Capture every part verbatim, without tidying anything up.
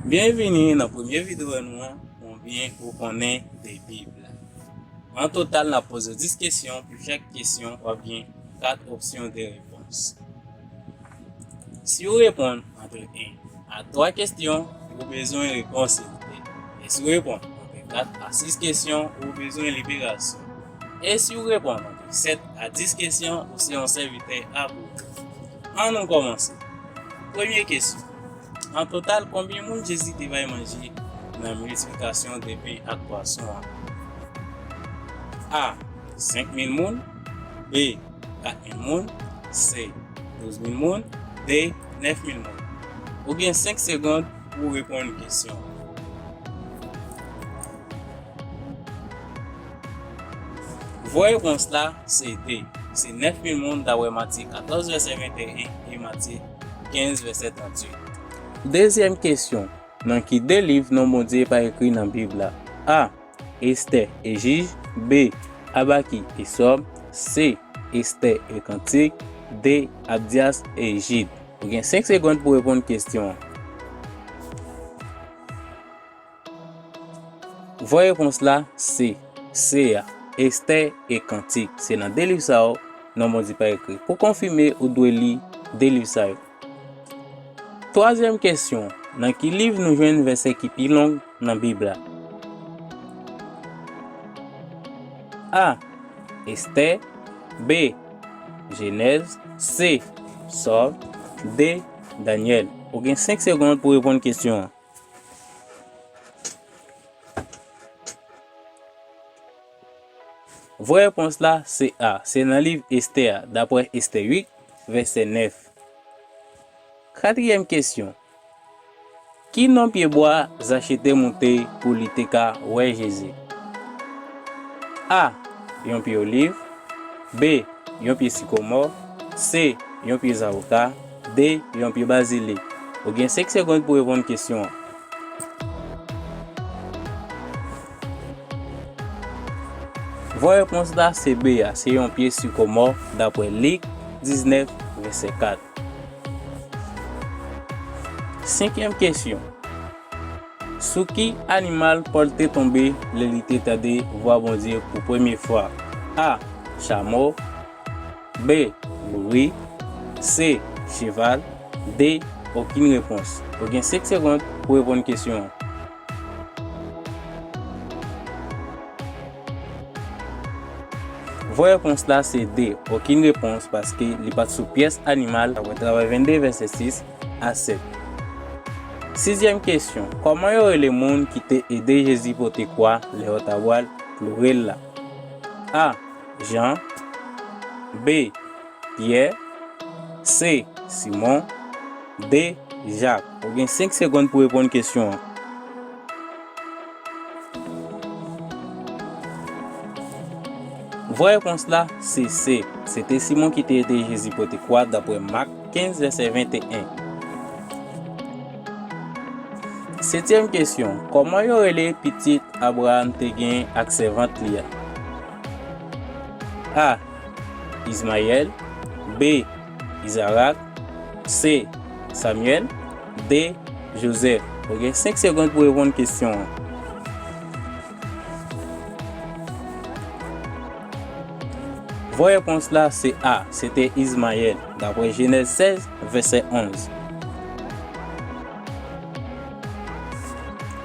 Byenvini nan premye videyo nou an, konbyen ou konnen de Bib la. An total, n ap poze w dis kesyon. Pou chak kesyon, w ap gen kat opsyon de repons. Si w reponn antre en a twa kesyon, ou bezwen repons li. E si w reponn antre kat a sis kesyon, ou bezwen liberasyon. E si w reponn antre sèt a dis kesyon, ou se yon sèvitè apwouve. Ann nou kòmanse. Premye kesyon. An total, konbyen moun Jezi te bay manje nan miltiplikasyon de pen ak pwason an? A, senk mil moun. B, kat mil moun. C, douz mil moun. D, nèf mil moun. Ou gen senk segonn pou w reponn kesyon an. Vrè repons la se D. Se nèf mil moun, dapre Matye katòz vèsè venteyen e Matye kenz vèsè tranntuit. Dezyèm kesyon. Nan ki de liv non Bondye pa ekri nan Bib la? A, Estè e Jij. B, Abakik e Sòm. C, Estè e Kantik. D, Abdyas e Jid. Ou gen senk segonn pou reponn kesyon an. Vrè repons la se C a, Estè e Kantik. Se nan de liv sa yo non Bondye pa ekri. Pou konfime, ou dwe li de liv sa yo. Twazyèm kesyon. Nan ki liv nou jwenn vèsè ki pi long nan Bib la? A, Estè. B, Jenèz. C, Sòm. D, Danyèl. Ou gen senk segonn pou reponn kesyon an. Vrè repons la se A. Se nan liv Estè a, dapre Estè uit, vèsè nèf. Katriyèm kesyon. Ki non pyebwa Zache te moute pou li te ka wè Jezi? A, yon pye oliv. B, yon pye sikomò. C, yon pye zawoka. D, yon pye bazilik. Ou gen senk segonn pou reponn kesyon an. Vrè repons la se B a, se yon pye sikomò, dapre Lik diznèf, vèsè kat. Senkyèm kesyon. Sou ki animal Pòl te tonbe lè li te tande vwa Bondye pou premye fwa? A, chamo. B, louri. C, cheval. D, okenn repons. Ou gen senk segonn pou reponn kesyon an. Vrè repons la se D, okenn repons, paske li pa t sou pyès animal, dapre Travay vennde, vèsè sis a sèt. Sizyèm kesyon. Kòman yo rele moun ki te ede Jezi pote kwa lè yo ta pral kloure l la? A, Jan. B, Pyè. C, Simon. D, Jak. Ou gen senk segonn pou reponn kesyon an. Vrè repons la se C. Se te Simon ki te ede Jezi pote kwa, dapre Mak kenz, vèsè venteyen. Setyèm kesyon. Kòman yo rele pitit Abraram te gen ak sèvant li a? A, Izmayèl. B, Izarak. C, Samyèl. D, Jozèf. Ou gen senk segonn pou reponn kesyon an. Vrè repons la se A, se te Izmayèl, dapre Jenèz sèz, vèsè onz.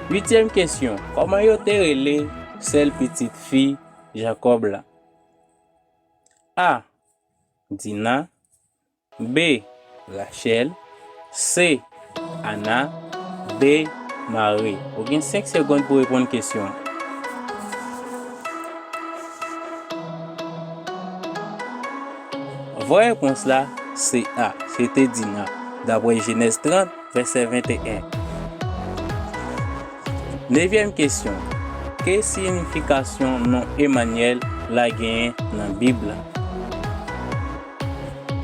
Uityèm kesyon. Kòman yo te rele sèl pitit fi Jakòb la? A, Dina. B, Rachèl. C, Ana. D, Mari. Ou gen senk segonn pou reponn kesyon an. Vrè repons la se A, se te Dina, dapre Jenèz trant, vèsè venteyen. Nevyèm kesyon. Ki siyifikasyon non Emanyèl la genyen nan Bib la?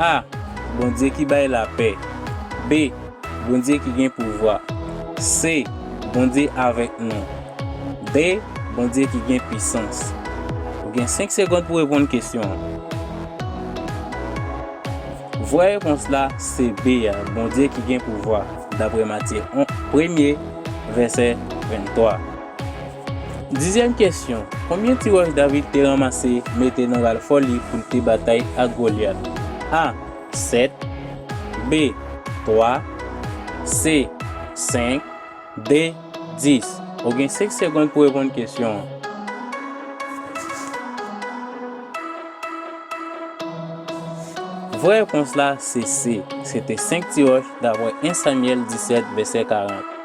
A, Bondye ki bay lapè. B, Bondye ki gen pouvwa. C, Bondye avèk nou. D, Bondye ki gen pisans. Ou gen senk segonn pou reponn kesyon an. Vrè repons la se B a, Bondye ki gen pouvwa, dapre Matye on, premye, vèsè venntwa. Dizyèm kesyon, konbyen ti wòch David te ranmase mete nan balfò li pou l te batay ak Golyat? A, sèt, B, twa, C, senk, D, dis. Ou gen senk segonn pou reponn kesyon an. Vrè repons la se C. Se te senk ti wòch, dapre en Samyèl disèt, vèsè karant.